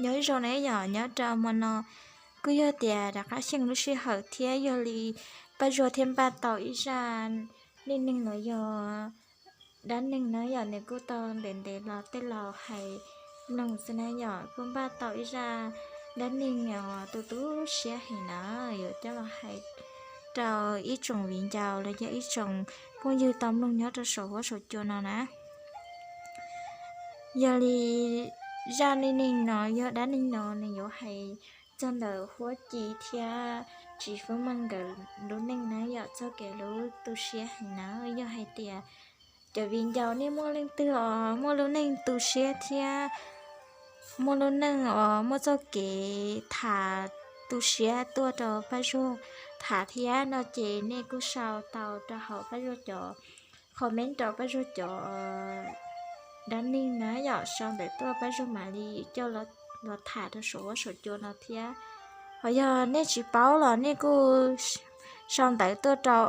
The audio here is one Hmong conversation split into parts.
Nyob zoo na yom, nyob rau hmo no kuj yog tias rov qab xyeej lub sij hawm thiab, yog li Paj Zuag thiaj npaj tau ib zaj neej neeg los yog dab neeg na yom, nws kuj tau ntev ntev los tej laus hais mloog xwb na yom, kuj npaj tau ib zaj dab neeg uas tu tu siab heev na, yuav coj los hais rau ib tsoom viv ncaus los yog ib tsoom phooj ywg tau mloog nyob rau saum huab saum cua no na. Yog li zaj neej neeg no, yog dab neeg no nws yuav hais txog ntawm Huab Ci thiab Tsis Fwb Meej nkawd lub neej na yom, txoj kev lub tu siab heev na. Yog hais tias cov viv ncaus nej muaj leej twg os muaj lub neej tu siab thiab muaj lub neej os muaj txoj kev tham tu siab tuaj rau Paj Zuag tham thiab no ces nej kuj sau tau rau hauv Paj Zuag cov comment, rau Paj Zuag cov dab neeg na yom, sau ntawv tuaj Paj Zuag mam li coj los tham rau saum huab saum cua no thiab. Ho yog nej tsis paub los nej kuj sau ntawv tuaj rau,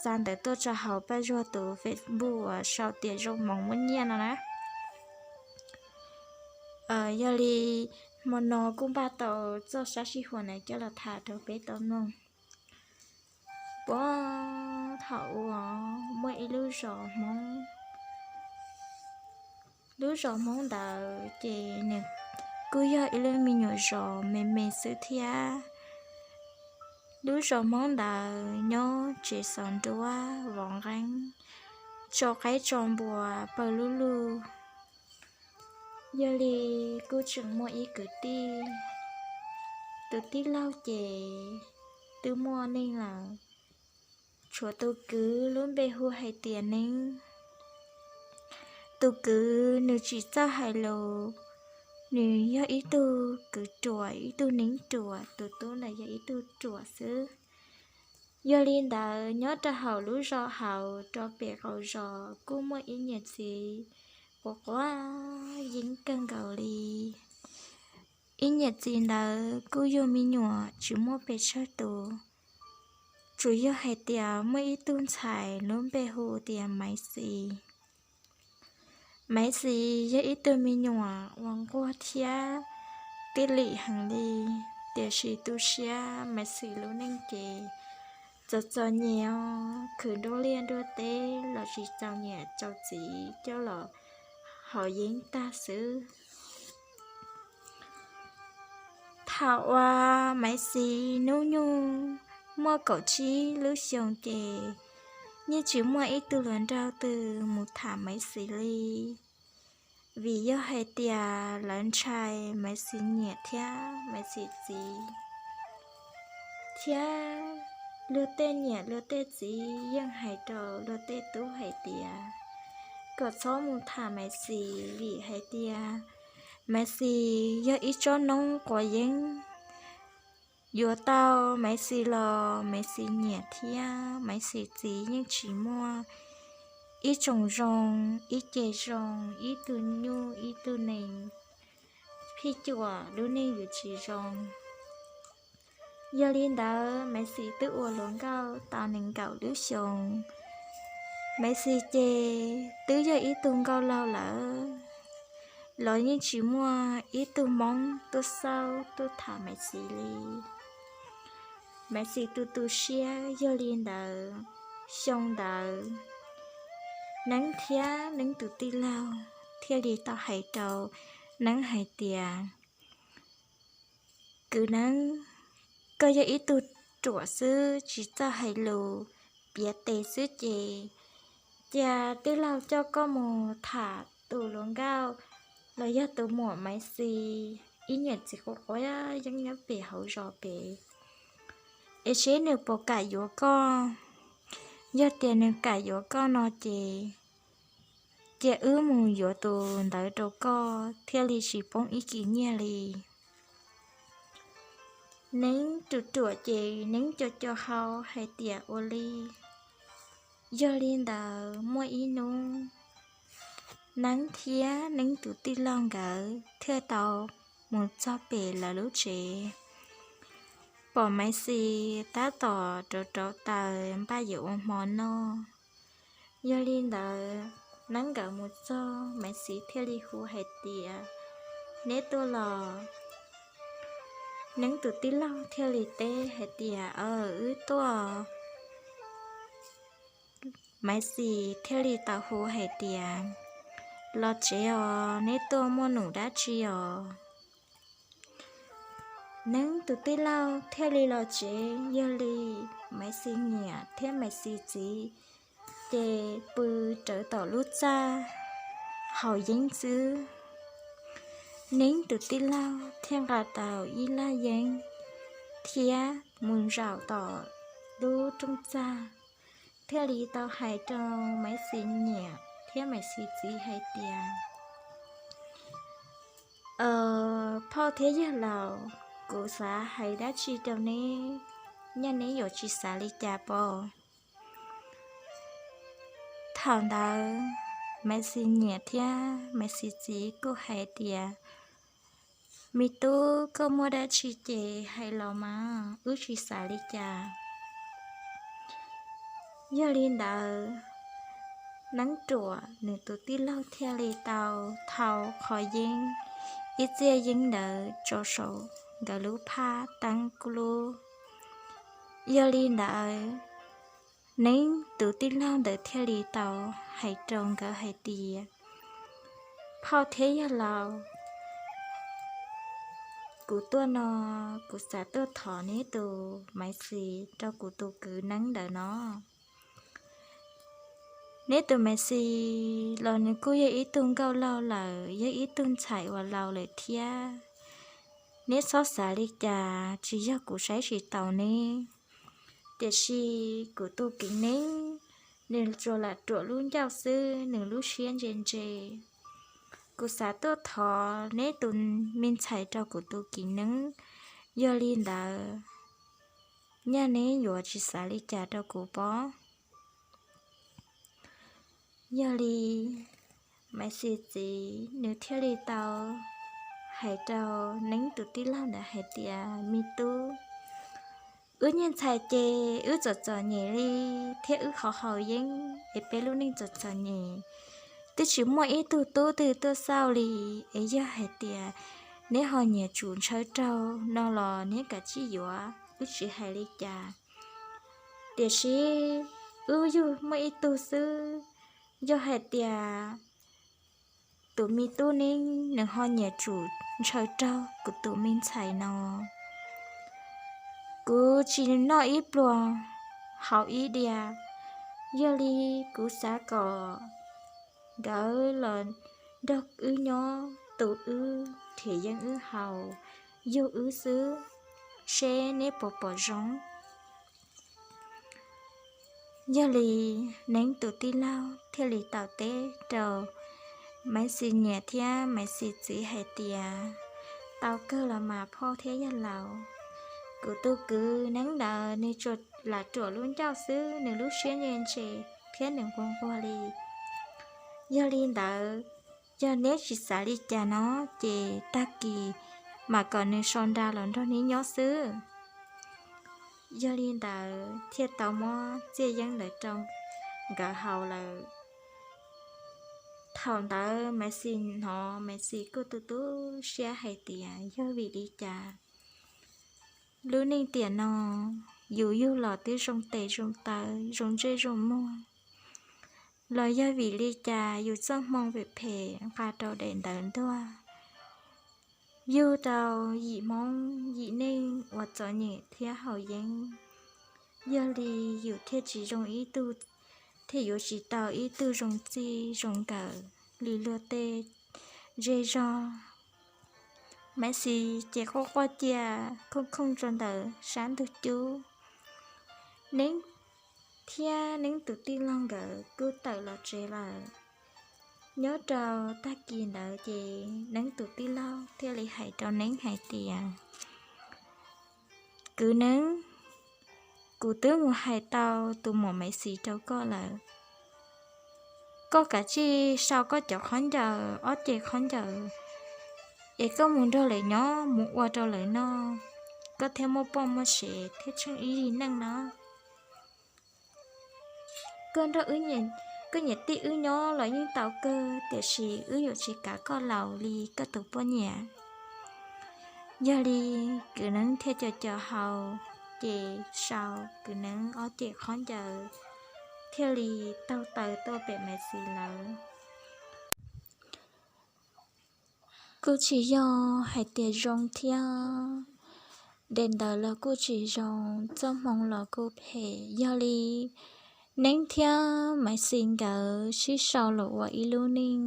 xa ntawv tuaj rau hauv Paj Zuag tus Facebook uas sau tias Zoo Moov Muaj Nyiaj no na. Yog li hmo no kuj npaj tau txoj sab sij huam na coj los tham rau peb tau mloog. Puag thaum ub muaj ib lub zos Hmoob. Lub zos Hmoob ntawd ces nws kuj yog ib lub me nyuam zos me me xwb thiab. Lub zos Hmoob ntawd nyob tsev xov nruab vov nqeeb, tso qaib tso npua pawg lub lug. Yog li kuj tseem muaj ib kwv tij, tus tij laug ces twb muaj neej lawm, tshuav tus kwv lub npe hu hais tias Neeb. Tus kwv nws tsis txawj hais lus, nws yog ib tug kwv ruam, ib tug neeb ruam, tus tub ntawd yog ib tug ruam xwb. Yog li ntawd nyob rau hauv lub zos hauv rau pem qaum zos kuj muaj ib niam txiv quav quav yeeb kawg nkaus li. Ib niam txiv ntawd kuj yug me nyuam tsis muaj pes tsawg tus, tsuas yog hais tias muaj ib tug ntxhais lub npe hu tias Maiv Xis. Maiv Xis yog ib tug me nyuam uas nquag thiab tij lim heev li, tiam sis tu siab Maiv Xis lub neej ces txom txom nyem, khwv nruab liaj nruab teb los tsis txaus niam txaus txiv coj los haus yeeb tag xwb. Thaum uas Maiv Xis hnub nyoog muaj kaum tsib lub xyoos ces yeej tsis muaj ib tug hluas nraug twg mus tham Maiv Xis li, vim yog hais tias lawv ntshai Maiv Xis niam thiab Maiv Xis txiv. Thiab luag tej niam luag tej txiv yeej hais rau luag tej tub hais tias kom txhob mus tham Maiv Xis vim hais tias Maiv Xis yog ib tsob noob quav yeeb. Yuav tau Maiv Xis los Maiv Xis niam thiab Maiv Xis txiv yeej tsis muaj ib tsoom zoo, ib ce zoo, ib tug nyuj ib tug nees, phij cuam lub neej yuav tsis zoo. Yog li ntawd Maiv Xis twb ua hluas nkauj tau nees nkaum lub xyoos. Maiv Xis ces twb yog ib tug nkauj laug lawm, los yeej tsis muaj ib tug hmoob tuaj xauj tuaj tham Maiv Xis li. Maiv Xis tu tu siab, yog li ntawd xyoo ntawd Neeb thiab Neeb tus tij laug thiaj li tau hais rau Neeb hais tias, Kwv Neeb, koj yog ib tug ruam xwb tsis txawj hais lus, piav tes xwb ces cia tij laug coj koj mus tham tus hluas nkauj los yog tus muam Maiv Xis, ib niam txiv quav quav yeeb nyob pem hauv zos pem, es seb nws puas kam yuav koj. Yog tias nws kam yuav koj no ces cia wb mus yuav tus ntawd rau koj thiaj li tsis poob ib kis nyiaj li. Neeb ruam ruam ces Neeb co co hau hais tias ua li. Yog li ntawd muaj ib hnub Neeb thiab Neeb tus tij laug nkawd thiaj tau mus txog pem lawv lub tsev, pom Maiv Xis tab tom rauv rauv taws npaj yuav ua hmo noj. Yog li ntawd Neeb nkawd mus txog, Maiv Xis thiaj li hu hais tias, neb tuaj los? Neeb tus tij laug thiaj li teb hais tias, Aw, wb tuaj. Maiv Xis thiaj li tau hu hais tias, Los tsev os, neb tuaj muaj num dab tsi os? Neeb tus tij laug thiaj li los tsev, yog li Maiv Xis niam thiab Maiv Xis txiv ces pw rawv tom lub txaj haus yeeb xwb. Neeb tus tij laug thiaj nqa tau ib laj yeeb thiab mus zaum tom lub rooj txag, thiaj li tau hais rau Maiv Xis niam thiab Maiv Xis txiv hais tias, Phauj thiab yawg laus, kuv xav hais dab tsi rau neb, nyaj neb yuav tsis xav li cas pob? Thaum ntawd Maiv Xis niam thiab Maiv Xis txiv kuj hais tias, Me tub, koj muaj dab tsi ces hais los mas, wb tsis xav li cas. Yog li ntawd, Neeb Ruam nws tus tij laug thiaj li tau thau qhov yeeb, ib txiaj yeeb ntawd tso saum nkawd lub phab teeb kuj lub. Yog li ntawd, Neeb tus tij laug ntawd thiaj li tau hais rau nkawd hais tias, Phauj thiab yawg laus, kuv tuaj no, kuv xav tuaj thov neb tus Maiv Xis rau kuv tus kwv Neeb ntawd no. Neb tus Maiv Xis los nws kuj yog ib tug nkauj laug lawm, yog ib tug ntxhais uas laus lawm thiab. Neb txhob xav li cas, tsis yog kuv saib tsis taus neb, tiam sis kuv tus kwv Neeb, nws tsuas lam ruam lub ncauj xwb, nws lub siab ntse ntse. Kuv xav tuaj thov neb tus me ntxhais rau kuv tus kwv Neeb, yog li ntawd, nyaj neb yuav tsis xav li cas rau kuv pob? Yog li Maiv Xis txiv nws thiaj li tau hais rau Neeb tus tij laug ntawd hais tias, Me tub, wb niag ntxhais ces wb txom txom nyem li, thiab wb qhov haus yeeb es peb lub neej txom txom nyem, twb tsis muaj ib tug tub twg tuaj xauj li. Es yog hais tias neb ho nyiam tsum ntshaw raug no los neb kav tsij yuav, wb tsis hais li cas. Tiam sis wb yug muaj ib tug xwb, yog hais tias tus me tub Neeb nws ho nyiam tsum ntshaw raug kuv tus me ntxhais no, kuv tsis noj ib pluag haus ib diav. Yog li kuv xav kom nkawd los nrog wb nyob, tu wb, nrhiav yeeb wb haus, yug wb xwb, seb neb puas pom zoo. Yog li Neeb tus tij laug thiaj li tau teb rau Maiv Xis niam thiab Maiv Xis txiv hais tias, Tau kawg los mas phauj thiab yawg laus, kuv tus kwv Neeb ntawd nws tsuas lam ruam lub ncauj xwb, nws lub siab ntse ntse thiab nws nquag nquag li. Yog li ntawd, yog neb tsis xav li cas no ces tag kis mam kom nws sau nra los nrog neb nyob xwb. Yog li ntawd thiaj tau muab txiaj yeeb ntawd rau nkawd haus lawm. Thaum ntawd Maiv Xis hnov Maiv Xis kuj tu tu siab hais tias yog vim li cas lub neej tiam no yus yug los twb zoo tes zoo taw, zoo ntsej zoo muag, los yog vim li cas yus txoj hmoo phem phem nqa rau daim ntawv ntuag, yug rau yim hmoob yim neej uas txom nyem thiab haus yeeb. Yog li yus thiaj tsis zoo ib tug, thiaj yuav tsis tau ib tug zoo txij zoo nkawm li luag tej zej zog. Maiv Xis ces quaj quaj cia khooj khooj rau ntawm sab ntug cub. Neeb thiab Neeb tus tij laug nkawd kuj tawm los tsev lawm. Nyob rau tag kis ntawd ces Neeb tus tij laug thiaj li hais rau Neeb hais tias, Kwv Neeb, kuv twb mus hais tau tus muam Maiv Xis rau koj lawm. Koj kav tsij sau koj cov khaub ncaws, ob ce khaub ncaws, es koj mus nrog lawv nyob, mus ua rau lawv noj, koj thiaj muaj poj muaj sev thiab tsheej ib zig neej no. Koj nrog wb nyiam koj niam tij wb nyob los yeej tau kawg, tiam sis wb yuav tsis kav koj laus li koj tus poj niam. Yog li Kwv Neeb thiaj co co hau, ces sau Kwv Neeb ob ceg khaub ncaws thiaj li taug taws tuaj pem Maiv Xis lawv. Kuj tsis yog hais tias zoo thiab, daim ntawv los kuj tsis zoo, txoj hmoo los kuj phem. Yog li Neeb thiab Maiv Xis nkawd sib sau los ua ib lub neej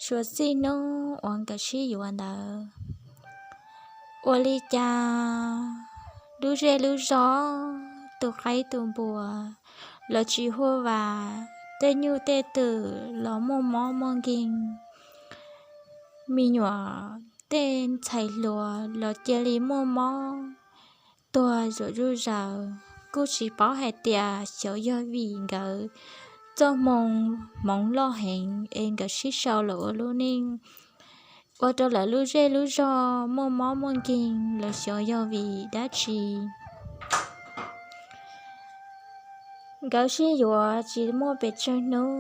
suav txij hnub uas nkawd sib yuav ntawd. Ua li cas lub zej lub zog, tus qaib tus npua los tsis huaj vam, tej nyuj tej twm los muaj mob muaj nkeeg, me nyuam tej ntxhais hluas los cia li muaj mob tuag zuj zus zaws. Kuj tsis paub hais tias xyov yog vim nkawd txoj hmoo hmoov loj heev es nkawd sib sau los ua lub neej ua rau lawv lub zej lub zog muaj mob muaj nkeeg los xyov yog vim dab tsi. Nkawd sib yuav tsis muaj pes tsawg hnub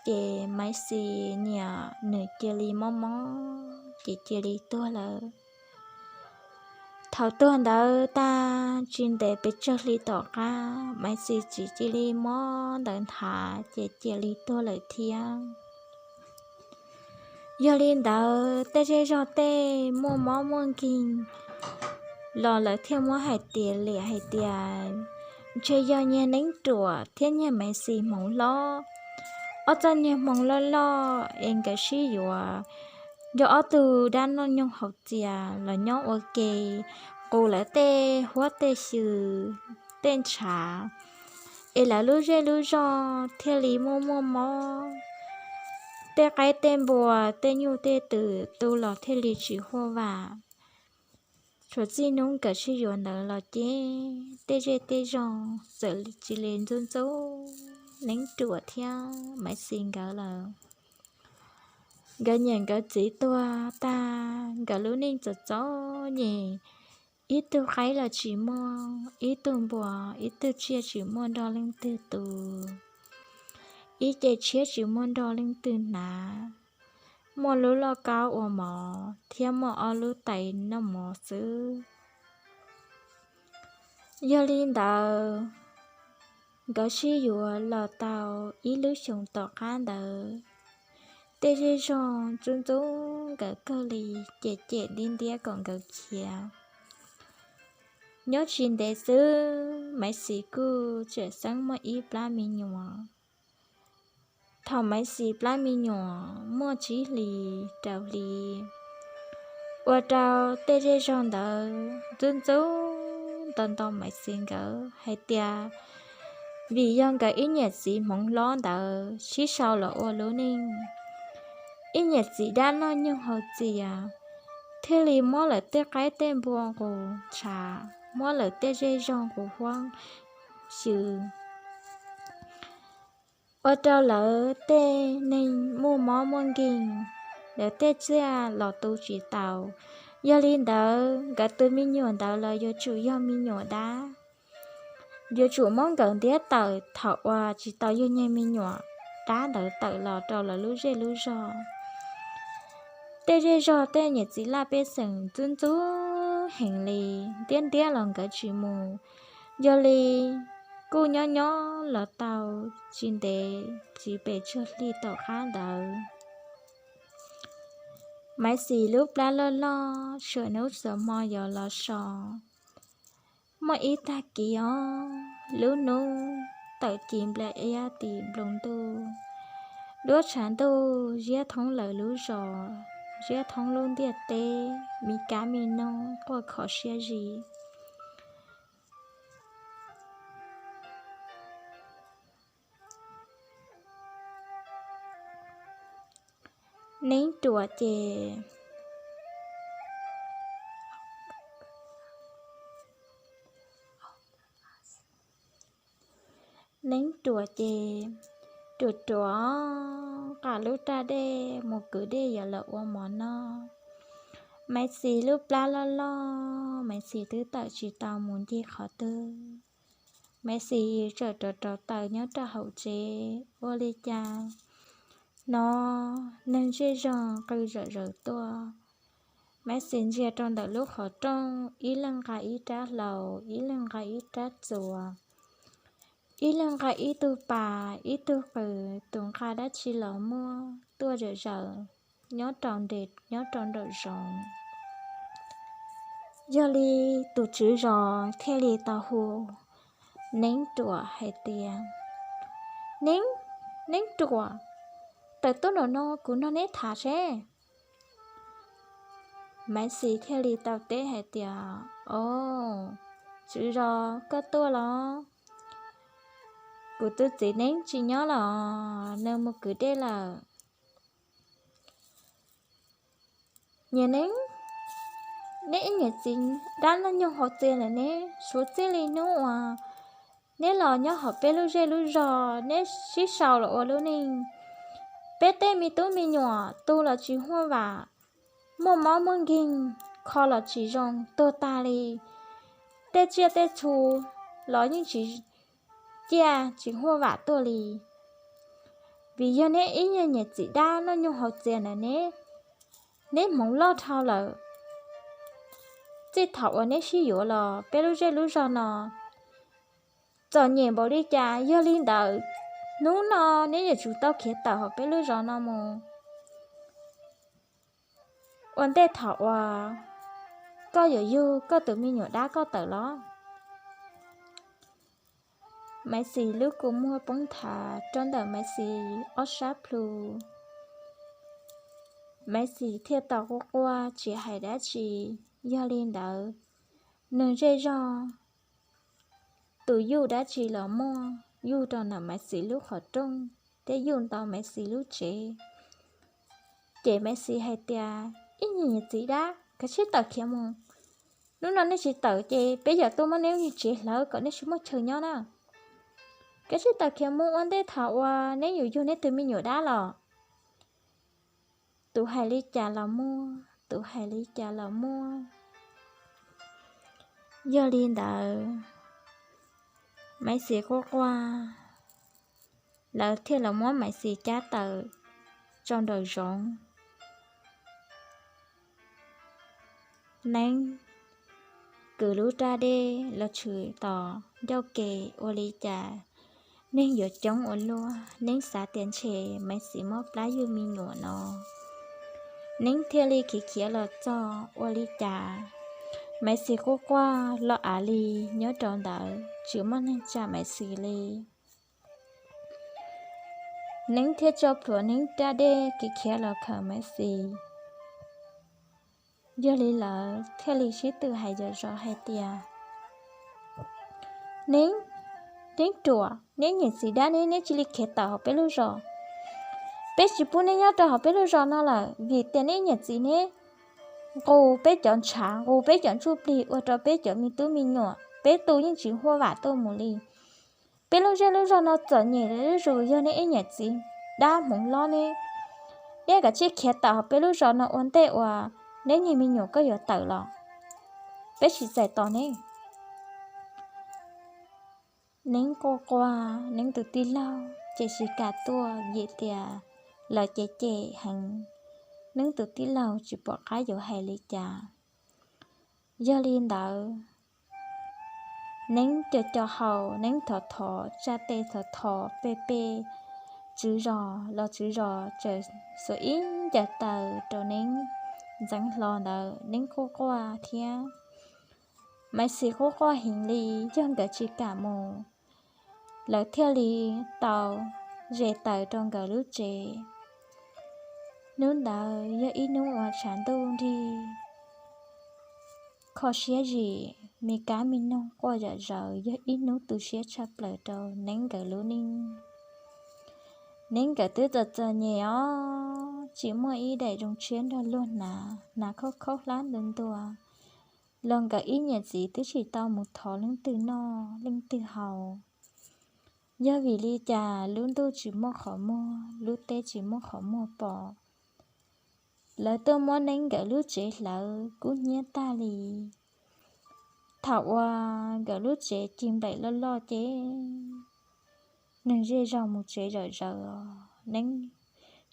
ces Maiv Xis niam nws cia li mob mob ces cia li tuag lawm. Thaum tuag ntawd tag tsis ntev pes tsawg hli tom qab Maiv Xis txiv cia li mob ntawd nthav ces cia li tuag lawm thiab. Yog li ntawd tej zej zog tej muaj mob muaj nkeeg los lawv thiaj muab hais tias liam hais tias ntshe yog niag Neeb Ruam thiab niag Maiv Xis hmoov hlob, ob txoj niag hmoo loj loj es nkawd sib yuav, yog ob tug dab noj nyoog haus txias los nyob ua ke qus lawv tej huab tej xyw tej ntshav, es lawv lub zej lub zog thiaj li muaj muaj mob, tej qaib tej npua tej nyuj tej twm tu los thiaj li tsis huaj vam. Suav txij hnub nkawd sib yuav ntawd los ces tej zej tej zog txawm cia li ntxub ntxub Neeb Ruam thiab Maiv Xis nkawd lawm. Nkawd niam nkawd txiv tuag tag nkawd lub neej txom txom nyem, ib tug qaib los tsis muaj, ib tug npua ib tug tsiaj tsis muaj nrog leej twg tu, ib ce tshiab tsis muaj nrog leej twg hnav, muaj lub lauj kaub ua mov thiab muaj ob lub tais noj mov xwb. Yog li ntawd, nkawd sib yuav los tau ib lub xyoos tom qab ntawd, tej zej zog ntxub ntxub nkawd kawg li, cem cem ntiab ntiab kom nkawd khiav. Nyob tsis ntev xwb Maiv Xis kuj tseem xeeb muaj ib plab me nyuam. Thaum Maiv Xis plab me nyuam muaj tsib hlis rau hli, ua rau tej zej zog ntawd ntxub ntxub nto nto Maiv Xis nkawd hais tias vim yog nkawd ib niam txiv hmoov hlob ntawd sib sau los ua lub neej, ib niam txiv dab noj nyoog haus txias, thiaj li muab lawv tej qaib tej npua nqus ntshav, muab lawv tej zej zog nqus huab xyw, ua rau lawv tej neeg muaj mob muaj nkeeg, lawv tej tsiaj los tu tsis tau. Yog li ntawd nkawd tus me nyuam ntawd los yuav tsum yog me nyuam dab, yuav tsum muab nkawd ntiab tawm thaum uas tsis tau yug niag me nyuam dab ntawd tawm los rau lawv lub zej lub zog. Tej zej zog tej niam txiv laj pej xeem ntxub ntxub heev li, ntiab ntiab los nkawd tsis mus. Yog li kuj nyob nyob los tau tsis ntev tsis pes tsawg hli tom qab ntawd, Maiv Xis lub plab loj loj txhua hnub txhua hmo yuav los so. Muaj ib tag kis os, lub hnub tawm kis nplas iab tim nploos ntuj, duab tshav ntuj ziab thoob lawv lub zos, ziab thoob lub ntiaj teb, me kab me noog quaj khov siab zis. Neeb Ruam ces, Neeb Ruam ces ruam ruam, nqa lub raj dej mus kwv dej yuav los ua mov noj. Maiv Xis lub plab loj loj, Maiv Xis twb tawm tsis tau mus ncig qhov twg. Maiv Xis txawm rauv rauv taws nyob rau hauv tsev, ua li cas hnov neeg zej zog qw zom zaws tuaj. Maiv Xis ntsia rau ntawm lub qhov rooj, ib leeg nqa ib rab hlau, ib leeg nqa ib rab txuas, ib leeg nqa ib tug pas ib tug qws, tus nqa dab tsi los muaj tuaj zom zaws nyob rau nres nyob rau nraum zoov. Yog li tus tswv zos thiaj li tau hu Neeb Ruam hais tias, Neeb, Neeb Ruam, tawm tuaj nraum no kuv nrog neb tham seb. Maiv Xis thiaj li tau teb hais tias, Au, tswv zos koj tuaj los? Kuv tus txiv Neeb tsis nyob los, nws mus kwv dej lawm. Niam Neeb, neb ib niam txiv dab noj nyoog hauv txias lawm ne, suav txij li hnub uas neb los nyob hauv peb lub zej lub zog, neb sib sau los ua lub neej. Peb tej me tub me nyuam tu los tsis huaj vam, muaj mob muaj nkeeg, kho los tsis zoo, tuag tag li. Tej tsiaj tej txhu los yeej tsis ciaj tsis huaj vam tuaj li. Vim yog neb ib nyuag niam txiv dab noj nyoog hauv txias ntawm neb, neb hmoov loj dhau lawm. Txij thaum uas neb sib yuav los peb lub zej lub zog no txom nyem npaum li cas, yog li ntawd hnub no neb yuav tsum tau khiav tawm hauv peb lub zos no mus. Ua ntej thaum uas koj yuav yug koj tus me nyuam dab koj tawm los. Maiv Xis lub kua muag poob nthav rau ntawm Maiv Xis ob sab plhu. Maiv Xis thiaj tau quaj quaj tsis hais dab tsi. Yog li ntawd, nws zej zog tus yuj dab tsi los muaj yuj rau ntawm Maiv Xis lub qhov rooj, thiab yuj ntawm Maiv Xis lub tsev. Ces Maiv Xis hais tias, Ib nyuag niam txiv dab, kav tsij tawm khiav mus. Hnub no neb tsis tawm ces peb yuav tuaj muab neb lub niag tsev hlawv kom neb tsis muaj chaw nyob na. Kav tsij tawm khiav mus ua ntej thaum uas neb yuav yug neb tus me nyuam dab los. Tus hais li cas los muaj, tus hais li cas los muaj. Yog li ntawd, Maiv Xis quaj quaj, lawv thiaj los muab Maiv Xis cab tawm rau nraum zoov. Neeb kwv lub raj dej los tshwm tom ncauj ke, ua li cas neeg yuav coob ua luaj. Neeb xav tias ntshe Maiv Xis mob plab yug me nyuam no. Neeb thiaj li khiav khiav los txog, ua li cas Maiv Xis quaj quaj los av li nyob rau ntawd tsis muaj neeg tsa Maiv Xis li. Neeb thiaj tso plhuav Neeb raj dej khiav khiav los khawm Maiv Xis. Yog li lawv thiaj li sib tw hais zom zaws hais tias, Neeb, Neeb Ruam, neb niam txiv dab ne, neb cia li khiav tawm hauv peb lub zos. Peb tsis pub neb nyob rau hauv peb lub zos no lawm vim tias neb niam txiv neb nqus peb cov ntshav, nqus peb cov ntsuj plig ua rau peb cov me tub me nyuam, peb tu yeej tsis huaj vam tuaj mus li. Peb lub zej lub zog no txom nyem zuj zus yog neb ib niam txiv dab hmoov lob ne. Neb kav tsij khiav tawm hauv peb lub zos no ua ntej uas neb niag me nyuam koj yuav tawm los, peb tsis txais tos neb. Neeb quaj quaj, Neeb tus tij laug ces tsis kam tuaj vim tias lawv cem cem heev. Neeb tus tij laug tsis pom qab yuav hais li cas. Yog li ntawd, Neeb co co hau, Neeb thov thov tsa tes thov thov pe pe tswv zos los tswv zos txawm xuas ib ncaws taws rau Neeb ntxeev hlo ntawd, Neeb quaj quaj thiab. Maiv Xis quaj quaj heev li, yog nkawd tsis kam mus, lawv thiaj li tau zes taws rau nkawd lub tsev. Hnub ntawd yog ib hnub uas tshav ntuj nrig, kho siab zim, me kab me noog quaj zom zaws, yog ib hnub tu siab tshaj plaws rau Neeb nkawd lub neej. Neeb nkawd twb txom txom nyem os, tsis muaj ib daim zoo tshiab nrog luag hnav, hnav khaub khaub hlab ntuag ntuag, los nkawd ib niam txiv twb tsis tau mus thov leej twg noj leej twg haus. Yog vim li cas lub ntuj tsis muaj qhov muag, lub teb tsis muaj qhov muag pom, lawv tuaj muab Neeb nkawd lub tsev hlawv kub hnyiab tag li. Thaum uas nkawd lub tsev cig nplaim loj loj ces neeg zej zog mus tsev zawm zaws os, Neeb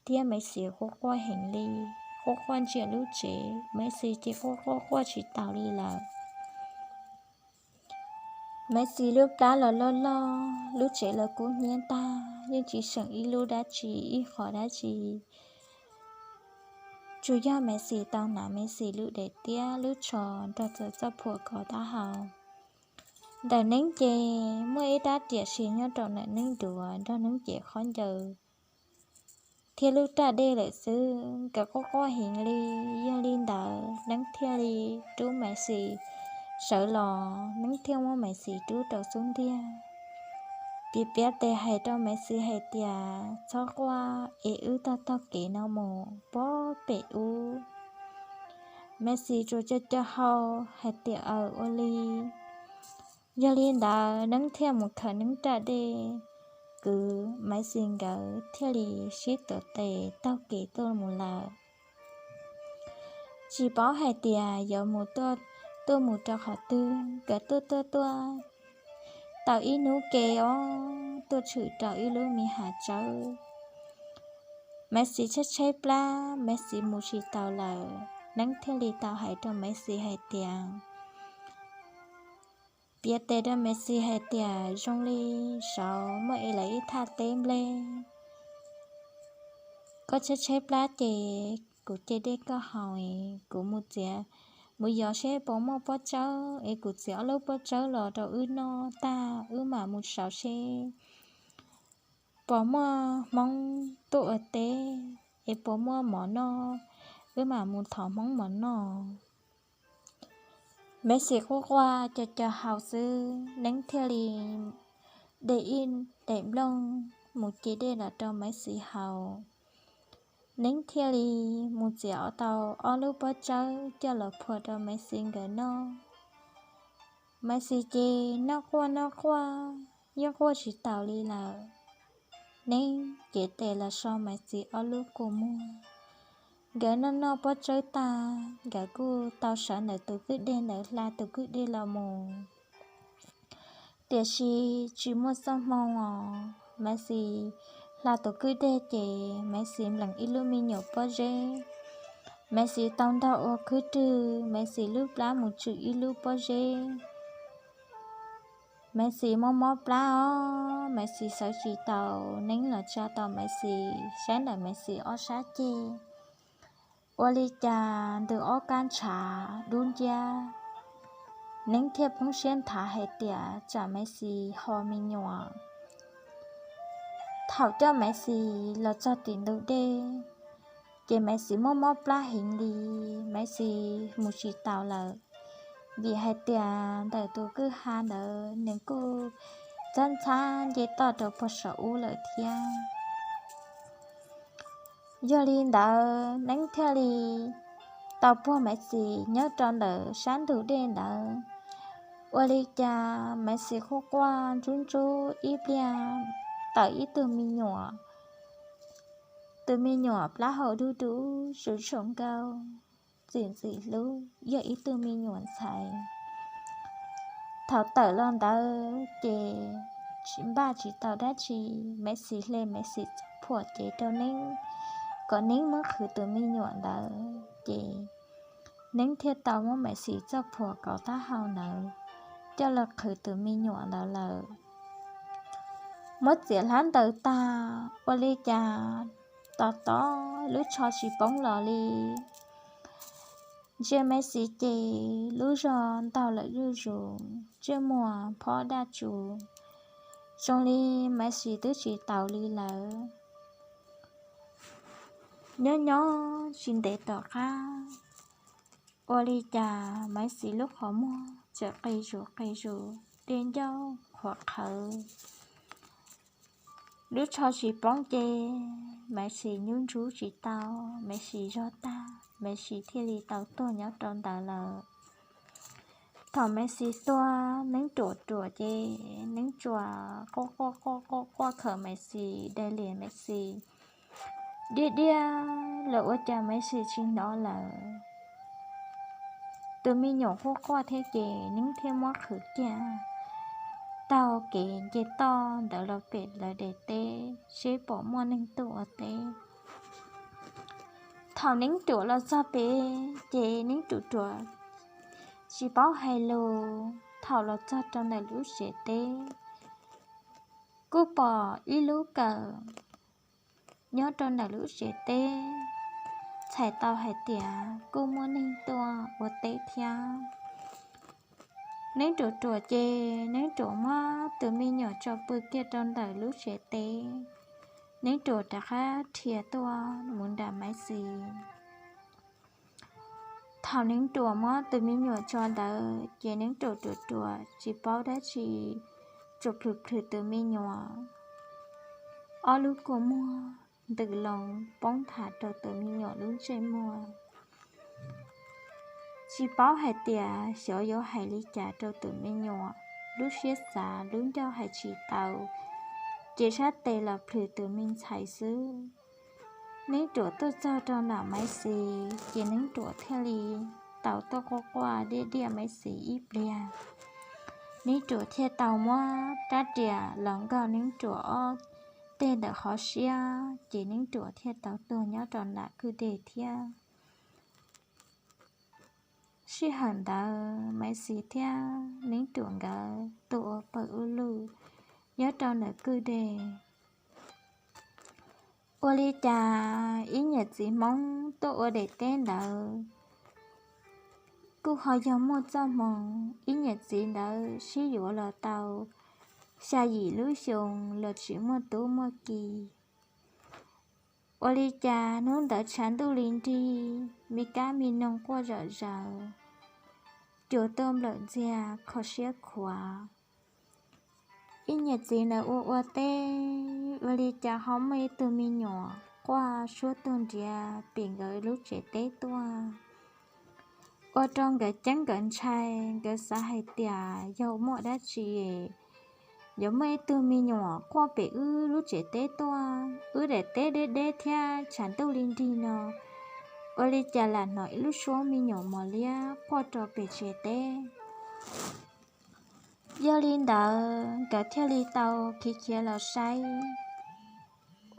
thiab Maiv Xis quaj quaj heev li, quaj quaj ntsia lub tsev, Maiv Xis ces quaj quaj quaj tsis taus li lawm. Maiv Xis lub plab los loj loj, lub tsev los kub hnyiab tag, yeej tsis seem ib lub dab tsi ib qho dab tsi. Tsuas yog Maiv Xis tau hnav Maiv Xis lub daim tiab lub tsho nrog txawm txoj phuam kov taub hau. Ntawm Neeb ces muaj ib rab riam si nyob rau ntawm Neeb duav nrog Neeb cev khaub ncaws thiab lub raj dej lawm xwb, nkawd quaj quaj heev li. Yog li ntawd Neeb thiaj li rub Maiv Xis sawv los, Neeb thiaj muab Maiv Xis rub rau xub ntiag. Piav piav tes hais rau Maiv Xis hais tias, txhob quaj es wb taug taug kev no mus puag pem ub. Maiv Xis tsuas co co hau hais tias, aw, ua li. Yog li ntawd Neeb thiaj mus khaws Neeb raj dej, kwv Maiv Xis nkawd thiaj li sib tuav tes taug kev tuaj mus lawm. Tsis paub hais tias yuav mus tuaj mus rau qhov twg, nkawd tuaj tuaj tuaj tau ib hnub ke os, tuaj tshwm rau ib lub me hav tsawb. Maiv Xis tshaib tshaib plab, Maiv Xis mus tsis taus lawm, Neeb thiaj li tau hais rau Maiv Xis hais tias, piav tes rau Maiv Xis hais tias, zoo li saud muaj es lawv ib thaj teb nplej, koj tshaib tshaib plab ces kuv ce dej koj haus es kuv mus txiav, mus yos seb puas muaj pob tsawb es kuv txiav ob lub pob tsawb los rau wb noj tag wb mam mus xauv seb puas muaj hmoob tuaj ua teb es puas muaj mov noj, wb mam mus thov hmoob mov noj. Maiv Xis quaj quaj co co hau xwb, Neeb thiaj li de ib daim nplooj mus ce dej los rau Maiv Xis haus. Neeb thiaj li mus txiav tau ob lub pob tsawb coj los phua rau Maiv Xis nkawd noj. Maiv Xis ces noj quaj noj quaj, yeej quaj tsis taus li lawm. Neeb cev tes los so Maiv Xis ob lub kua muag. Nkawd noj noj pob tsawb tag, nkawd kuj tau sawv ntawm tus kwj deg ntawd hla tus kwj deg los mus. Tiam sis tsis muaj txoj hmoo os, Maiv Xis hla tus kwj deg ces Maiv Xis nplees ib lub me nyuam pob zeb. Maiv Xis tau ntog ua khwb rwg, Maiv Xis lub plab mus tswm ib lub pob zeb. Maiv Xis mob mob plab os, Maiv Xis sawv tsis taus, Neeb los tsa tau Maiv Xis, saib ntawm Maiv Xis ob sab ceg. Ua li cas ntws ob kab ntshav dub nciab, Neeb thiaj poob siab nthav hais tias tsam Maiv Xis ho me nyuam. Thaum coj Maiv Xis los txog tim ntug dej, ces Maiv Xis mob mob plab heev li, Maiv Xis mus tsis taus lawm, vim hais tias ntawm tus kwj ha ntawd nws kuj txhab ntxhab nce toj rau puag saum ub lawm thiab. Yog li ntawd Neeb thiaj li tau puag Maiv Xis nyob rau ntawm sab ntug dej ntawd. Ua li cas Maiv Xis quaj quaj ntsub ntsub ib pliag tawm ib tug me nyuam. Tus me nyuam plab hau dub dub tsaus tsaus nkauj, txim ntxim hlub, yog ib tug me nyuam ntxhais. Thaum tawm los ntawd ces npaj tsis tau dab tsi, Maiv Xis hle Maiv Xis txoj phuam cev rau Neeb kom Neeb muab qhwv tus me nyuam ntawd ces Neeb thiaj tau muab Maiv Xis txoj phuam kov taub hau ntawd coj los qhwv tus me nyuam ntawd lawm. Muab txiav hlab ntaws tag, ua li cas tos tos lub tsho tsis poob los li. Ntsia Maiv Xis ces lub zog ntaug lawm zuj zus, ntsej muag phob daj tsuas, zoo li Maiv Xis twb tsis taus li lawm. Nyob nyob tsis ntev tom qab, ua li cas Maiv Xis lub qhov muag txawm qis zus qis zus, dej ncauj qhuav qhawv. Lub tsho tsis poob ces Maiv Xis nyub ntsub tsis tau, Maiv Xis zog tag, Maiv Xis thiaj li tau tuag nyob rau ntawd lawm. Thaum Maiv Xis tuag, Neeb ruam ruam ces Neeb tsuas quaj quaj quaj quaj khawm Maiv Xis, dai lias Maiv Xis diaj diaj los ua cas Maiv Xis tsis hnov lawm. Tus me nyuam quaj quaj thiab ces Neeb thiaj muab qhwv kiag taug kev nce toj ntawd los pem lawv daim teb seb pom muaj neeg tuaj ua teb. Thaum Neeb Ruam los txog pem ces Neeb Ruam Ruam tsis paub hais lus. Thaum los txog rau ntawm lub tsev teb, kuj pom ib lub kawm nyob rau ntawm lub tsev teb, txhais tau hais tias kuj muaj neeg tuaj ua teb thiab. Neeb Ruam Ruam ces Neeb Ruam muab tus me nyuam tso pw kiag rau ntawm lub tsev teb, Neeb Ruam rov qab dhia tuaj mus nram Maiv Xis. Thaum Neeb Ruam muab tus me nyuam tso ntawd ces Neeb Ruam Ruam Ruam tsis paub dab tsi, tsuas plhws plhws tus me nyuam ob lub kua muag ntws loo poob nthav rau tus me nyuam lub ntsej muag. Tsis paub hais tias xyov yuav hais li cas rau tus me nyuam, lub siab xav lub ncauj hais tsis tau, ces sab tes los plhws tus me ntxhais xwb. Neeb Ruam tuaj txog rau nram Maiv Xis ces Neeb Ruam thiaj li tau tuaj quaj quaj diaj diaj Maiv Xis ib pliag. Neeb Ruam thiaj tau muab rab riam los nkaug Neeb Ruam ob teg ntawm qhov siab ces Neeb Ruam thiaj tau tuag nyob rau nram kwj deg thiab. Sij hawm ntawd Maiv Xis thiab Neeb Ruam nkawd tuaj ua pawg ua lug nyob rau ntawm kwj deg. Ua li cas ib niam txiv Hmoob tuaj ua daim teb ntawd kuj ho yog muaj txoj hmoo, ib niam txiv ntawd sib yuav los tau xya yim lub xyoo los tsis muaj tub muaj ki. Ua li cas hnub ntawd tshav ntuj li nrig, me kab me noog quaj zom zaws, cua tuaj nplawm ntxiag kho siab khuav. Ib niam txiv ntawd ua ua teb, ua li cas ho muaj ib tug me nyuam quaj suab tuag nrhiav pem nkawd lub tsev teb tuaj. Ua rau nkawd ceeb nkawd ntshai, nkawd xav hais tias yog muaj dab tsi, yuav muaj ib tug me nyuam quaj pem wb lub tsev teb tuaj, wb daim teb deb deb thiab tshav ntuj li nrig no, ua li cas lam hnov ib lub suab me nyuam mos liab quaj rau pem tsev teb. Yog li ntawd nkawd thiaj li tau khiav khiav los saib,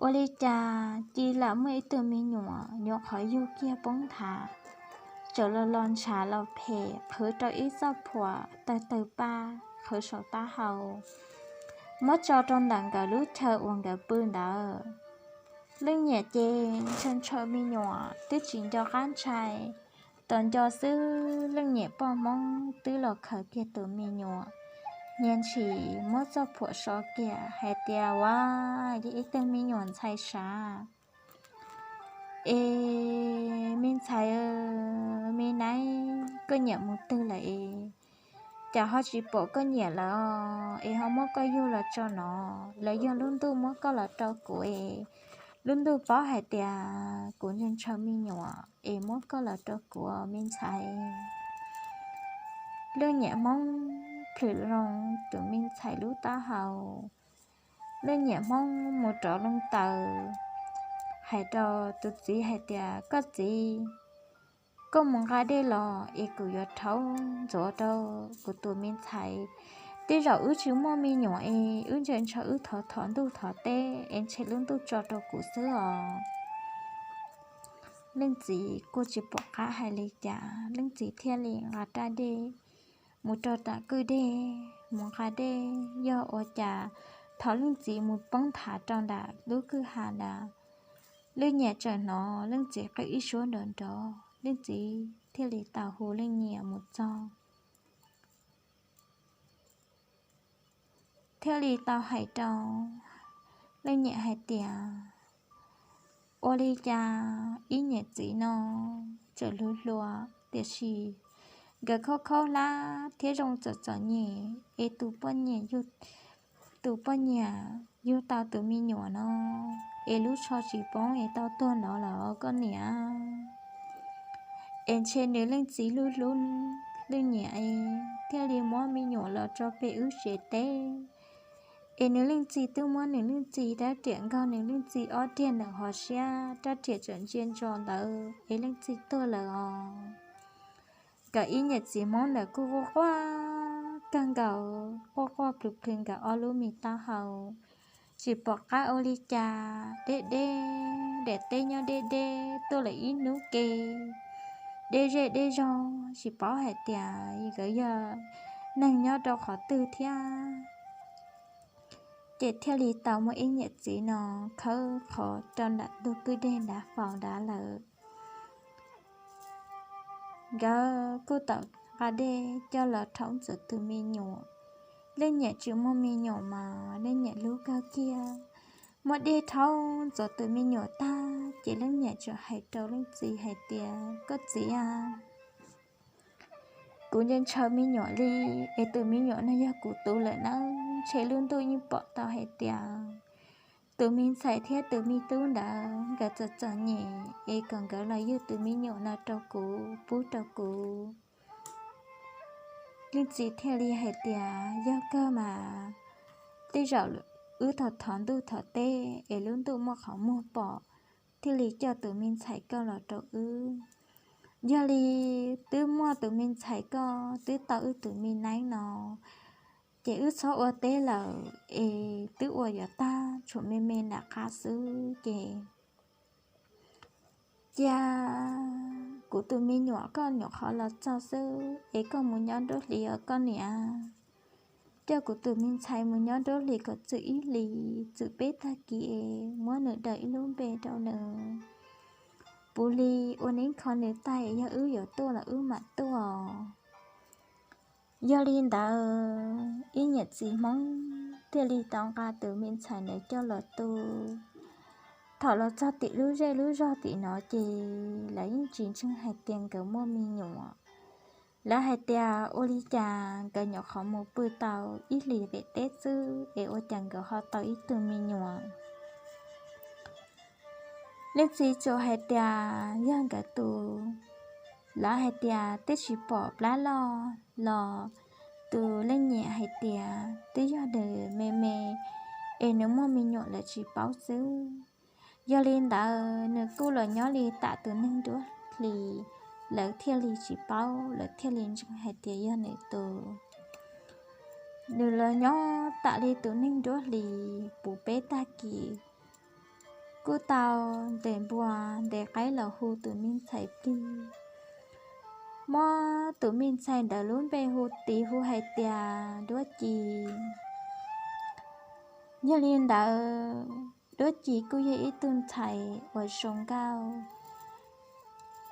ua li cas cia lam muaj ib tug me nyuam nyuam qhuav yug kiag poob nthav, txawm los los ntshav los phem qhwv rau ib txoj phuam tawg tawg paj qhwv saum taub hau, muab tso rau ntawm nkawd lub chaw uas nkawd pw ntawd. Leej niam ces ntshaw ntshaw me nyuam twb tsis nco qab ntshai, tos nco xwb leej niam poj Hmoob twb los khaws kiag tus me nyuam, niag ntshis muab txoj phuam so kiag hais tias, Ua, yog ib tug me nyuam ntxhais sav. Es me ntxhais, me nab, koj niam mus twg lawm es cas ho tsis pom koj niam lawm es ho muab koj yug los tso no? Los yog lub ntuj muab koj los rau kuv es lub ntuj paub hais tias kuv ntshaw ntshaw me nyuam es muab koj los rau kuv me ntxhais. Leej niam Hmoob plhws loo tus me ntxhais lub taub hau, leej niam Hmoob mus rov loo taws hais rau tus txiv hais tias, Koj txiv, koj mus nqa dej los es kuv yuav rhaub ntxuav rau kuv tus me ntxhais. Tej zaum wb tsis muaj me nyuam es wb ntshaw ntshaw wb thov thov ntuj thov teb es ntshe lub ntuj tso rau kuv xwb os. Leej txiv kuj tsis pom qab hais li cas, leej txiv thiaj li nqa rab dej mus rau tom kwj deg mus nqa dej. Yog ua cas thaum leej txiv mus poob nthav rau ntawm lub kwj ha ntawd, leej niam txawm hnov leej txiv qw ib suab nrov nrov, leej txiv thiaj li tau hu leej niam mus txog, thiaj li tau hais rau leej niam hais tias, Ua li cas ib niam txiv no txawm hluas hluas tiam sis nkawd khaub khaub hlab thiab zoo txom txom nyem es tus poj niam yug, tus poj niam yug tau tus me nyuam no es lub tsho tsis poob es tau tuag nrov lawm koj niam. Es ntshe nws leej txiv hlub hlub leej niam es thiaj li muab me nyuam los tso pem wb tsev teb. Es nws leej txiv twb muab nws leej txiv rab riam nkaug nws leej txiv ob riag ntawm hauv siab, rab riam txawm ntsia ntso ntawd es leej txiv tuag lawm os. nkawd ib niam txiv Hmoob ntawd kuj quaj quaj kawg nkaus, quaj quaj plhws plhws nkawd ob lub me taub hau, tsis pom qab ua li cas. Deb deb, daim teb nyob deb deb tuaj lawm ib hnub ke, deb zej deb zog tsis paub hais tias nkawd yog neeg nyob rau qhov twg thiab. Ces thiaj li tau muaj ib niam txiv no khawb qhov rau nram ntug kwj deg nrad faus nrad lawm. Nkawd kuj tau nqa dej coj los rhaub ntxuav tus me nyuam. Leej niam tsis muaj me nyuam mas leej niam hlub kawg kiag, muab dej rhaub ntxuav tus me nyuam tag ces leej niam txawm hais rau leej txiv hais tias, Koj txiv a, kuv ntshaw me nyuam li, es tus me nyuam no yog kuv tus lawm nawb. Ntshe lub ntuj yeej pom tau hais tias tus me ntxhais thiab tus me tub ntawd nkawd txom txom nyem es kom nkawd los yug tus me nyuam no rau kuv, pub rau kuv. Leej txiv thiaj li hais tias, Yog kawg mas, tej zaum wb thov thov ntuj thov teb es lub ntuj muaj qhov muag pom thiaj li coj tus me ntxhais koj los rau wb. Yog li twb muaj tus me ntxhais koj twb tau wb tus me neeb no, ces wb txhob ua teb lawm es twb ua yuav tag, tshuav me me nram qab xwb ces cia kuv tus me nyuam koj nyuam qhuav los txog xwb es koj mus nyob nruab hlis os koj niam. Coj kuv tus me ntxhais mus nyob nruab hlis kom txwm ib hlis, txwm peb tag kis es muab nws daws ib lub npe rau nws. Puv hli ua neeb kho nws tag, yog wb yuav tuaj los wb mam tuaj. Yog li ntawd ib niam txiv Hmoob thiaj li tau nqa tus me ntxhais ntawd coj los tu. Thaum los txog tim lub zej lub zog tim no ces lawv yeej tsis ntseeg hais tias nkawd muaj me nyuam. Lawv hais tias ua li cas nkawd nyuam qhuav mus pw tau ib hlis pem teb xwb es ua cas nkawd ho tau ib tug me nyuam. Leej txiv tsuas hais tias yog nkawd tus. Lawv hais tias twb tsis pom plab loj los tus leej niam hais tias twb yog nws me me es nws muaj me nyuam lawv tsis paub xwb. Yog li ntawd nws kuj los nyob li tam tus neeg nruab hlis, lawv thiaj li tsis paub, lawv thiaj li ntseeg hais tias yog nws tus. Nws los nyob tam li tus neeg nruab hlis puv peb tag kis, kuj tau ntes npua ntes qaib los hu tus me ntxhais plig. Muab tus me ntxhais ntawd lub npe hu tis hu hais tias Duab Ci. Yog li ntawd Duab Ci kuj yog ib tug ntxhais uas zoo nkauj,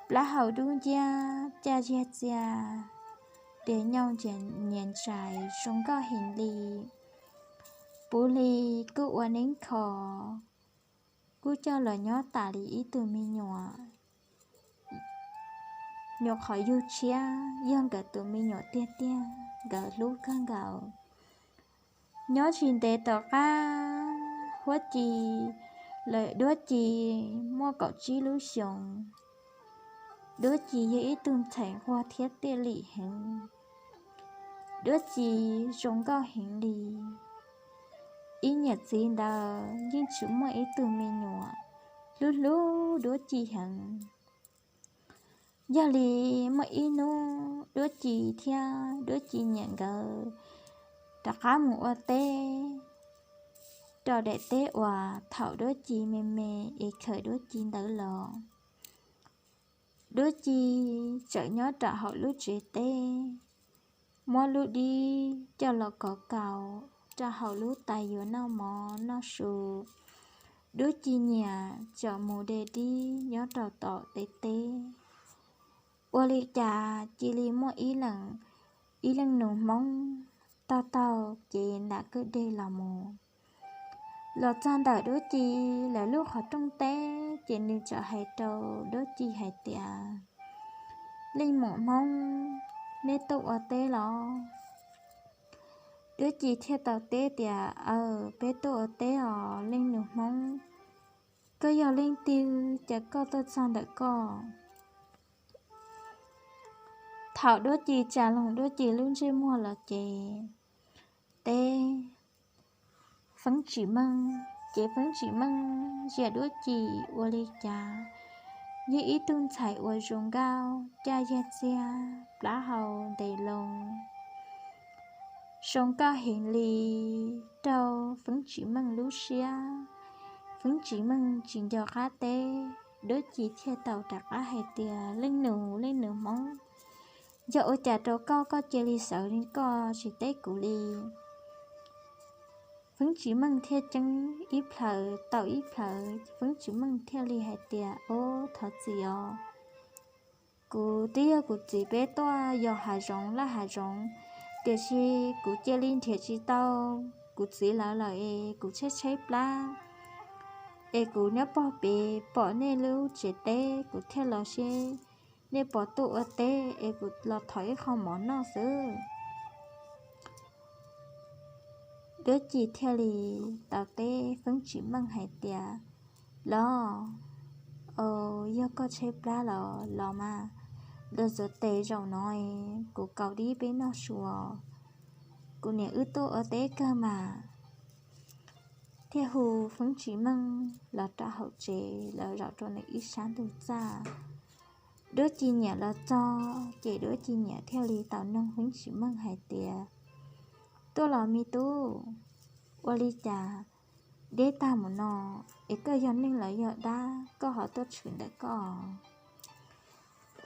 plaub hau dub nciab, caj ziag txiag, tias nyob nyias ntsais zoo nkauj heev li. Puv hli kuj ua neeb kho, kuj coj los nyob tas li ib tug me nyuam. Nyuam qhuav yug tshiab, yog nkawd tus me nyuam tiag tiag, nkawd hlub kawg nkaus. Nyob tsis ntev tom qab Huab Ci, lawm Duab Ci muaj kaum tsib lub xyoos. Duab Ci yog ib tug ntxhais nquag thiab tiaj lim heev. Duab Ci zoo nkauj heev li. Ib niam txiv ntawd yeej tsis muaj ib tug me nyuam, hlub hlub Duab Ci heev. Yog li muaj ib hnub Duab Ci thiab Duab Ci niam nkawd rov qab mus ua teb rau daim teb uas thaum Duab Ci me me es khaws Duab Ci ntawd los. Duab Ci tseem nyob rau hauv lub tsev teb, muab lub dib coj los kov kaus rau hauv lub tais yuav noj mov noj su. Duab Ci niam tseem mus de dib nyob rau tom teb teb. Ua li cas cia li muaj ib leej nus Hmoob taug taug kev nram kwj deg los mus. Los txog ntawm Duab Ci lawv lub qhov rooj teb ces nws txawm hais rau Duab Ci hais tias, Leej muam Hmoob, neb tuaj ua teb los? Duab Ci thiaj tau teb tias, Aw, peb tuaj ua teb os leej nus Hmoob. Koj yog leej twg, cas koj tuaj txog ntawm koj? Thaum Duab Ci tsa loog Duab Ci lub ntsej muag los ces teb feeb tsis meej, ces feeb tsis meej ntsia Duab Ci ua li cas yeej ib tug ntxhais uas zoo nkauj, caj yag txiag, plab hau ntev loo, zoo nkauj heev li. Raug Feeb Tsim Meej lub siab, Feeb Tsim Meej tsis nco qab teb, Duab Ci thiaj tau rov qab hais tias, Leej nus, leej nus Hmoob, yog ua cas rau koj, koj cia li xav li koj tsis teb kuv li? Feeb Tsim Meej thiaj ceeb ib plhaws tau ib plhaws, Feeb Tsim Meej thiaj li hais tias, Ob, thov txim os. Kuv twb yog kuv txiv peb tuaj yos hav zoov laj hav zoov, tiam sis kuv cia li nrhiav tsis tau kuv txiv lawv lawm es kuv tshaib tshaib plab, es kuv nyob pog pem pom nej lub tsev teb, kuv thiaj los seb nej puas tuaj ua teb es kuv los thov ib qho mov noj xwb. Duab Ci thiaj li tau teb Feeb Tsim Meej hais tias, Los, yog koj tshaib plab los los mas, los txuas tes zaum no kuv kaus dib peb noj su, kuv niam wb tuaj ua teb kawg mas. Thiaj hu Feeb Tsim Meej los rau hauv tsev, lawv zaum rau nws ib sab ntug txaj. Duab Ci niam los txog ces Duab Ci niam thiaj li tau noog Feeb Tsim Meej hais tias, Tuaj los me tub, ua li cas deb tag mus no, es koj yog neeg los yog dab, koj ho tuaj tshwm ntawm koj?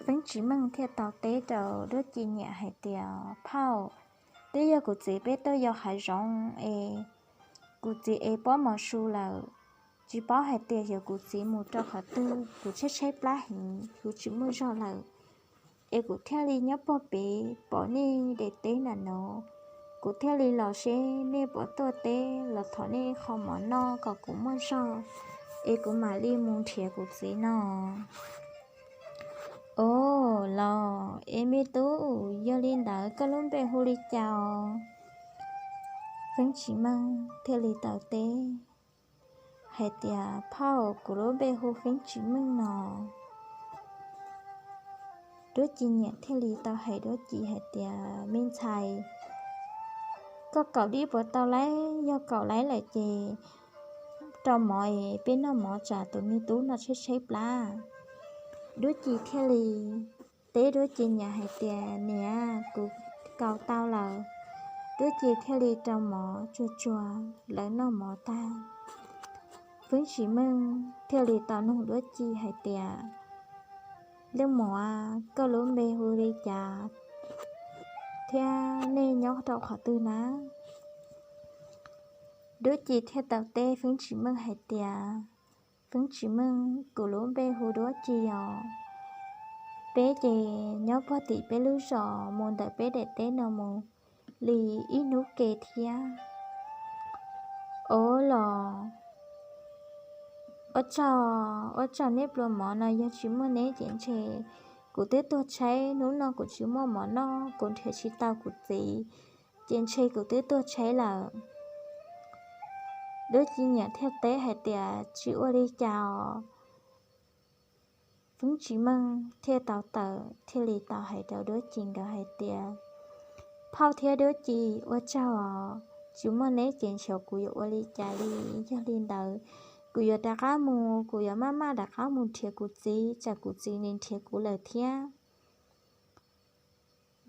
Feeb Tsim Meej thiaj tau teb rau Duab Ci niam hais tias, Phauj, twb yog kuv txiv peb tuaj yos hav zoov es kuv txiv ev pob mov su lawm, tsis paub hais tias yog kuv txiv mus rau qhov twg, kuv tshaib tshaib plab heev, kuv tsis muaj zog lawm, es kuv thiaj li nyob pog pem pom nej de teb nram no, kuv thiaj li los seb nej puas tuaj teb los thov nej qho mov noj kom kuv muaj zog, es kuv mam li mus nrhiav kuv txiv no. Os, los es me tub, yog li ntawd koj lub npe hu li cas os? Feeb Tsim Meej thiaj li tau teb hais tias, Phauj, kuv lub npe hu Feeb Tsim Meej no. Duab Ci niam thiaj li tau hais Duab Ci hais tias, Me ntxhais, koj kaus dib puas tau laiv? Yog kaus laiv lawm ces rau mov es peb noj mov tsam tus me tub no tshaib tshaib plab. Duab Ci thiaj li teb Duab Ci niam hais tias, Niam, kuv kaus tau lawm. Duab Ci thiaj li rau mov tsuag tsuag, lawv noj mov tag, Feeb Tsim Meej thiaj li tau noog Duab Ci hais tias, Leej muam, koj lub npe hu li cas thiab nej nyob rau qhov twg na? Duab Ci thiaj tau teb Feeb Tsim Meej hais tias, Feeb Tsim Meej, kuv lub npe hu Duab Ci os. Peb ces nyob puag tim peb lub zos mus ntawm peb daim teb no mus li ib hnub ke thiab. Os, los ua tsaug, ua tsaug neb pluas mov no, yog tsis muaj neb ces ntshe kuv twb tuag tshaib, hnub no kuv tsis muaj mov noj, kuv nrhiav tsis tau kuv txiv, ces ntshe kuv twb tuag tshaib lawm. Duab Ci niam thiaj teb hais tias, Tsis ua li cas os. Feeb Tsim Meej thiaj tau tawm thiaj li tau hais rau Duab Ci nkawd hais tias, Phauj thiab Duab Ci, ua tsaug os, tsis muaj neb ces ntshe kuv yuav ua li cas li. Yog li ntawd, kuv yuav rov qab mus, kuv yuav maj maj rov qab mus nrhiav kuv txiv, tsam kuv txiv nws nrhiav kuv lawm thiab.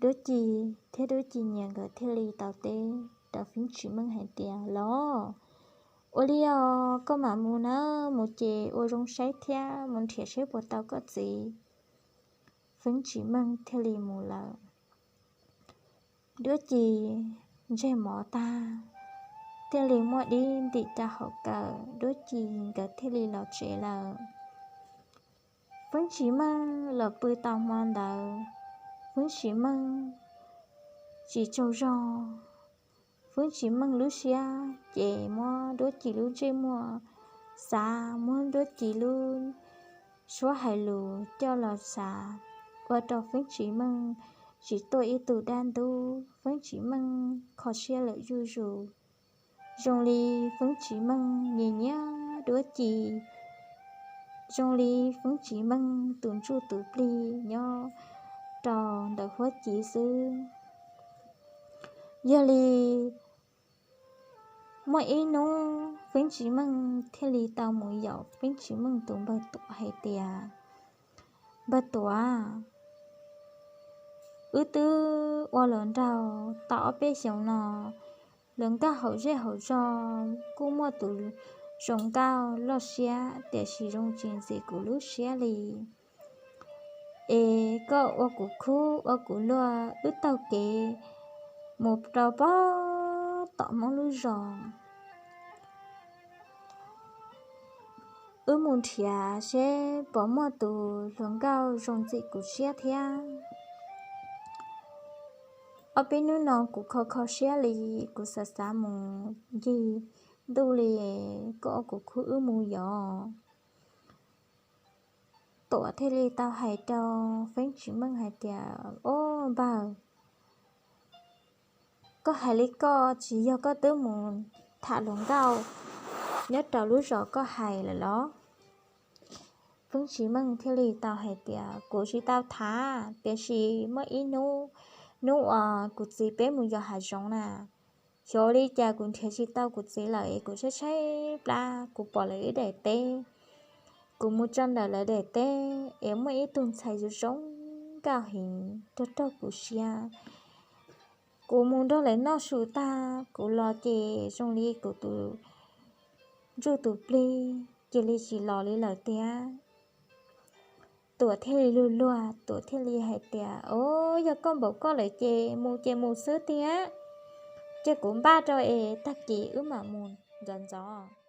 Duab Ci thiab Duab Ci niam nkawd thiaj li tau teb rau Feeb Tsim Meej hais tias, Los, ua li os, koj mam mus na, mus ces ua zoo saib thiab mus nrhiav saib puas tau koj txiv. Feeb Tsim Meej thiaj li mus lawm. Duab Ci ntseg mov tag, thiaj li muab dib ntim rau hauv kawm, Duab Ci nkawd thiaj li los tsev lawm. Feeb Tsim Meej los pw tau hmo ntawd, Feeb Tsim Meej tsis tsaug zog. Feeb Tsim Meej lub siab ces muab Duab Ci lub ntsej muag xav, muab Duab Ci lub suab hais lus coj los xav, ua rau Feeb Tsim Meej tsis tuaj ib tug dab ntub. Feeb Tsim Meej kho siab lawm zuj zus. Zoo li Feeb Tsim Meej nyiam nyiam Duab Ci, zoo li Feeb Tsim Meej tus ntsuj tus plig nyob rau ntawm huab ci xwb. Yog li muaj ib hnub Feeb Tsim Meej thiaj li tau mus yaum Feeb Tsim Meej tus npawg Tuam hais tias, Npawg Tuam, wb twb ua hluas nraug tau ob peb xyoos no, hluas nkauj hauv zej hauv zog kuj muaj tus zoo nkauj loj siab, tiam sis zoo tsis ntxim kuv lub siab li. Es koj ua kuv khub ua kuv luag, wb taug kev mus rau pem tom Hmoob lub zos. Wb mus nrhiav seb puas muaj tus hluas nkauj zoo ntxim kuv siab thiab. Ob peb hnub no kuv kho kho siab li, kuv xav xav mus ncig ntuj li, koj ua kuv khub wb mus yos. Tuam thiaj li tau hais rau Feeb Tsis Meej hais tias, Ob npawg, koj hais li koj tsis yog koj twb mus tham hluas nkauj nyob rau lub zos koj hais lawm los? Feeb Tsis Meej thiaj li tau hais tias, Kuv tsis tau tham, tiam sis muaj ib hnub, hnub uas kuv txiv peb mus yos hav zoov na, xyov li cas kuv nrhiav tsis tau kuv txiv lawm es kuv tshaib tshaib plab, kuv pom lawv ib daim teb. Kuv mus txog ntawm lawv daim teb es muaj ib tug ntxhais zoo zoo nkauj heev raug raug kuv siab. Kuv mus nrog lawv noj su tag kuv los ces zoo li kuv tus ntsuj tus plig cia li tsis los li lawm tiag. Tuam thiaj li luag luag, Tuam thiaj li hais tias, Os, yog koj npaum koj lawm ces mus ces mus xwb tiag. Cia kuv npaj rau es tag kis wb mam mus ntxov ntxov.